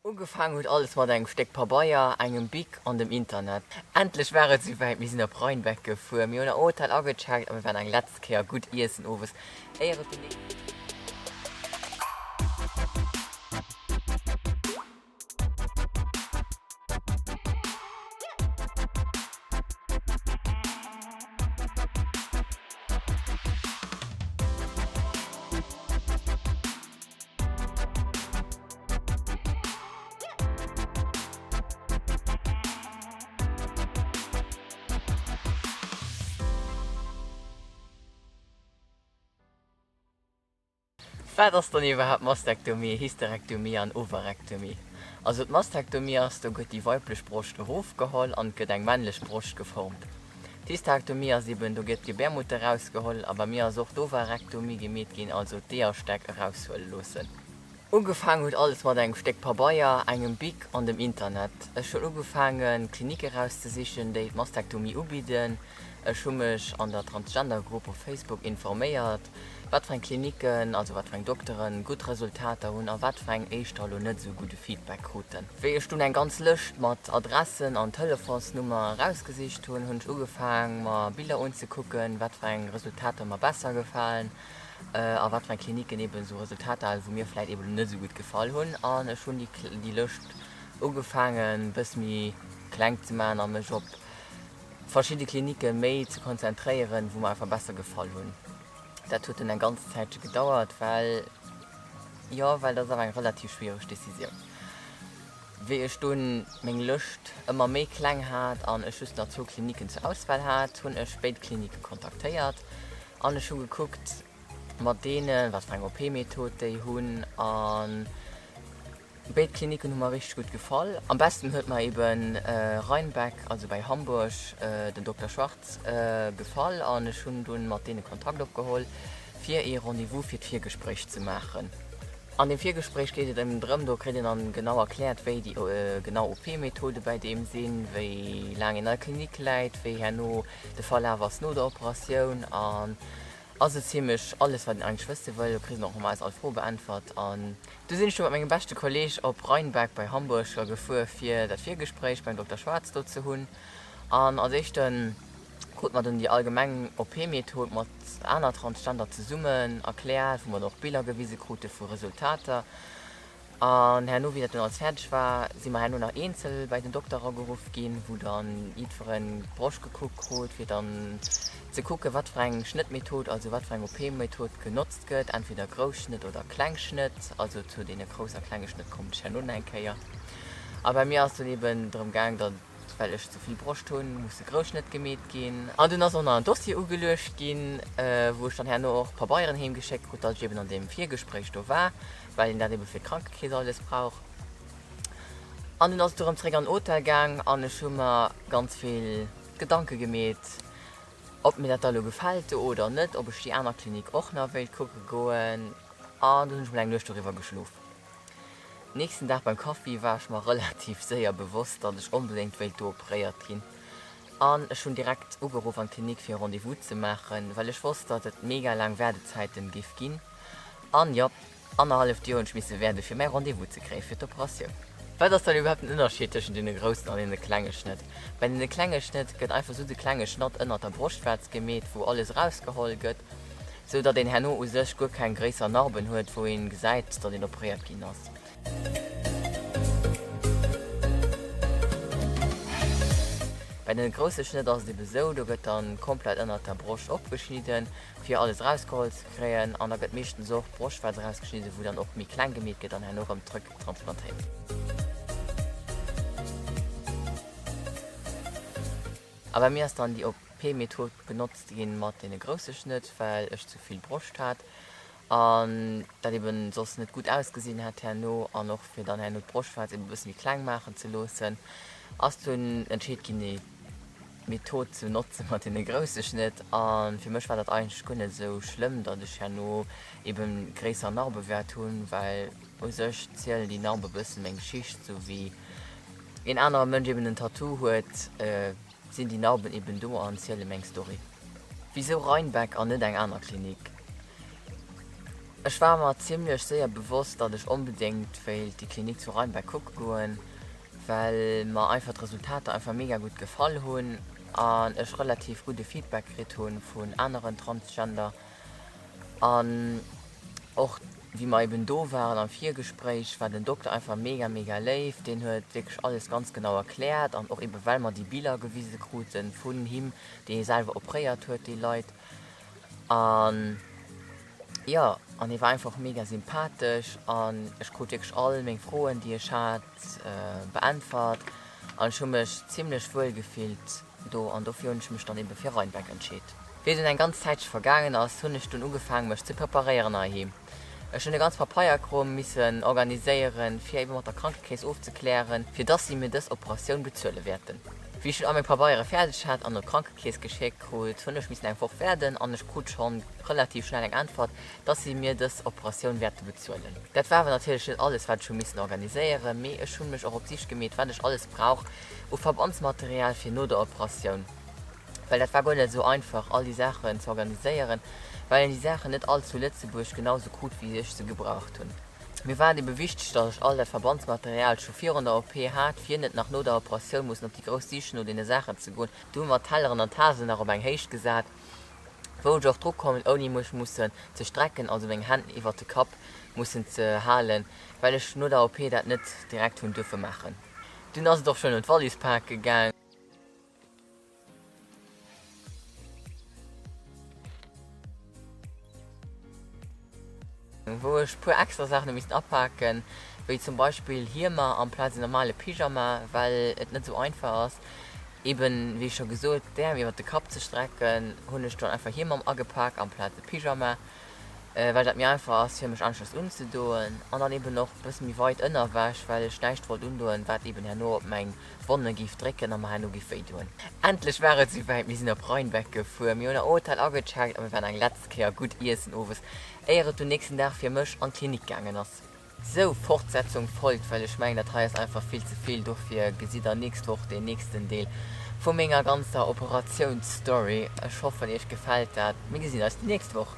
Ugefaang huet alles mat engem Stéck Pabeier, engem Bic an dem Internet. Endlech war et souwäit, mir sinn op Rhinebeck gefuer, mir hunn am Hotel agecheckt a mir waren eng letzt Kéier gutt iessen owes, éier et den. Wat ass dann iwwerhaapt Mastektomie, Hysterektomie an Ovarektomie? Also d'Mastektomie ass, do gëtt déi weiblech Broscht erofgeholl an et gëtt eng männlech Broscht geformt. D'Hysterektomie ass eben, do gëtt d'Gebärmutter erausgeholl a bei mir ass och d'Ovarektomie gemeet ginn, also d'Eeërstäck eraushuele loossen. Ugefaang huet alles mat engem Stéck Pabeier, engem Bic an dem Internet. Ech hunn ugefaangen Klinicke rauszesichen, déi d'Mastektomie ubidden. Ech hu mech an der Transgender-Grupp op Facebook informéiert, wat fir eng Klinicken, also wat fir eng Dokteren gutt Resultater hunn a wat fir eng éischter elo net esou gudde Feedback kruten. Wéi ech dunn eng ganz Lëscht mat Adressen an Telefonsnummer erausgesicht hunn, hunn ech ugefaang mer Biller unzekucken, wat fir eng Resultater mer besser gefalen a wat fir eng Klinicken eben esou Resultater halen, wou mir vläit eben elo net esou gutt gefall hunn. An ech hunn déi Lëscht ugefaangen bësse méi kleng ze maachen a mech op verschidde Klinicke méi ze konzentréieren, wou mer einfach besser gefall hunn. Dat huet dunn eng ganz Zäitche gedauert, well, jo, well dat ass awer eng relativ schwiereg Decisioun. Wéi ech dunn meng Lëscht ëmmer méi kleng hat an ech just nach zwou Klinicken zur Auswahl hat, hunn ech béid Klinicke kontaktéiert an ech hu gekuckt mat deenen, wat fir eng OP-Method déi hunn an Béid Kliniken hu mer richteg gutt gefall. Am besten huet mer eben Rheinbeck, also bäi Hamburg, den Dokter Schwarz gefall an ech hunn dunn mat deene Kontakt opgeholl fir ee Rendez-vous fir d'Virgespréich ze maachen. An deem Virgespréich geet et eben drëm, do kritt een dann genau erkläert wéi déi genau OP-Methode bäi deem sinn, wéi laang een an der Klinik läit, wéi herno de Verlaf ass no der Operatioun an Ass esou zimlech alles wat een eigentlech wësse wëll. Do kriss een och normalerweis all Fro beäntwert. An du sinn ech du mat mengem beschte Kolleg op Rheinbeck bei Hamburg gefuer fir dat Virgespréich beim Dokter Schwarz do ze hunn. An als éischten krut mer dunn déi allgemeng OP-Method mat aner Transgender zesummen erkläert, wou mer dann och Biller gewise krute vu Resultater. An herno, wéi dat dunn alles fäerdeg war, si mer herno nach eenzel bäi den Dokter erageruff ginn, wou dann jiddferen d'Broscht gekuckt krut, fir dann ze kucken, wat fir eng Schnëttmethod, also wat fir eng OP-Method genotzt gëtt, entweder Grousschnëtt oder Klengschnëtt. Also zu deene Grouss a klenge Schnëtt kommen ech herno nach eng Kéier. A bei mir ass dunn eben drëm gaang, datt, well ech ze vill Broscht hunn, muss de Grousschnëtt gemeet ginn. An dunn ass och nach en Dossier ugeluecht ginn, wou ech dann herno och Pabeieren heem geschéckt krut, datt ech eben an deem Virgespréich do war. Well een dat ebe fir d'Krankekeess alles brauch. An dunn ass et erëm zeréck an den Hotel gaang an ech hu mer ganz vill Gedanke gemeet, ob mir dat da lo gefält do oder net, ob ech déi aner Klinik och nach wéilt kucke goen. An dunn hunn ech mol eng Nuecht doriwwer geschlof. Nächsten Dag beim Kaffi war ech mer relativ séier bewosst, datt ech onbedéngt wéilt do operéiert ginn. An ech hunn direkt ugeruff an d'Klinik fir e Rendez-vous ze maachen, well ech wosst, datt et mega laang Waardezäiten géif ginn. An jop, annerhalleft Joer hunn ech misse wäerden, fir mäi Rendez-vous ze kréien fir d'Operatioun. Wat ass dann iwwerhaapt den Ënnerscheed tëschent deene groussen an deene klenge Schnëtt? Bei deene klenge Schnëtt gëtt einfach sou de klenge Schnatt ënnert der Broschtwaarz gemeet, wou alles erausgeholl gëtt, sou datt een herno u sech guer keng gréisser Narben huet, wou een gesäit, datt een operéiert ginn ass. Bei deene grousse Schnëtt ass et ebe sou, do gëtt dann komplett ënnert der Broscht opgeschnidden, fir alles erausgeholl ze kréien an da gëtt meeschtens och d'Broschtwaarz erausgeschnidden, wou dann och méi kleng gemeet gëtt an herno erëm zrëck transplantéiert. A bei mir ass dann déi OP-Method benotzt ginn mat deene grousse Schnëtt, well ech ze vill Broscht hat an dat eben soss net gutt ausgesinn hätt herno an och fir dann herno d'Broschtwaarz eben e bësse méi kleng maachen ze loossen, ass dunn entscheet ginn déi Method ze notze mat deene grousse Schnëtt a fir mech war dat eigentlech guer net esou schlëmm, datt ech herno eben gréisser Narbe wäert hunn, well u sech zielen déi Narbe bëssen meng Geschicht, sou wéi een anere Mënsch eben en Tattoo huet, sinn déi Narben eben do an ziele meng Story. Wisou Rheinbeck an net eng aner Klinik? Ech war mer zimlech séier bewosst, datt ech onbedéngt wéilt déi Klinik zu Reinbek kucke goen, well mer einfach d'Resultater einfach mega gutt gefall hunn an ech relativ gudde Feedback kritt hu vun aneren Transgender. An och wéi mer eben do waren am Virgespréich, war den Dokter einfach mega mega léif. Deen huet wierklech alles ganz genau erkläert an och eben well mer déi Biller gewise krute vun him, déi hie selwer opréiert huet, déi Leit. An jo, an hie war einfach och mega sympathesch an ech krut wierklech all meng Froen, déi ech hat, beäntwert an ech hu mech zimlech wuel gefillt do an dofir hunn ech mech dann ebe fir Reinbek entscheet. Wéi dunn eng ganz Zäitche vergaangen ass, hunn ech dunn ugefaangen mech ze preparéieren heiheem. Ech hunn e ganz Papeierkrom missen organiséieren, fir ebe mat der Krankekeess ofzeklären, fir dass si mir dës Operatioun bezuele wäerten. Wéi ech dunn all meng Pabeiere fäerdeg hat an no d'Krankekeess geschéckt krut, hunn ech missen eng Woch waarden an ech krut schonn relativ schnell eng Äntwert, dass si mir dës Operatioun wäerte bezuelen. Dat war awer natierlech net alles, wat ech hu missen organiséieren, mee ech hunn mech och op d'Sich gemeet, wat ech alles brauch u Verbandsmaterial fir no der Operatioun, well dat war guer net esou einfach, all déi Saachen ze organiséieren, well een déi Saachen net all zu Lëtzebuerg genau sou krut, wéi ech se gebraucht hunn. Mir war et ebe wichteg, dass ech all dat Verbandsmaterial scho virun der OP hat, fir net nach no der Operatioun mussen op déi grouss Sich no deene Saachen ze goen. Du hu mer d'Telleren an d'Tasen nach op eng Héicht gesat, wou ech och dru kommen ouni mech mussen ze strecken, also meng Hänn iwwert de Kapp mussen ze halen, well ech no der OP dat net direkt hunn duerfe maachen. Dunn ass et och schonn un d'Wallis pake gaang. Wou ech puer extra Saachen hu missen apaken, wéi zum Beispill Hiemer amplaz en normale Pyjama, well et net sou einfach ass, eben wéi scho gesot, d'Äerm iwwert de Kapp ze strecken, hunn ech dann einfach Hiemer agepak amplaz e Pyjama, well dat méi einfach ass fir mech aneschters unzedoen an dann eben och bësse méi weit Ënnerwäsch, well ech näischt wollt undoen, wat eben herno op meng Wonne géif drécken a mer herno géif wéi doen. Endlech war et souwäit, mir sinn op Rhinebeck gefuer, mir hunn en Hotel agecheckt a mir waren eng letzt Kéier gutt iessen owes, éier et dunn nächsten Dag fir mech an d'Klinik gaangen ass. Sou, Fortsetzung folgt, well ech mengen dat hei ass einfach vill ze vill, dofir gesitt der nächst Woch deen nächsten Deel vu menger ganzer Operatiounsstory. Ech hoffen iech gefält dat, mir gesinn eis déi nächst Woch.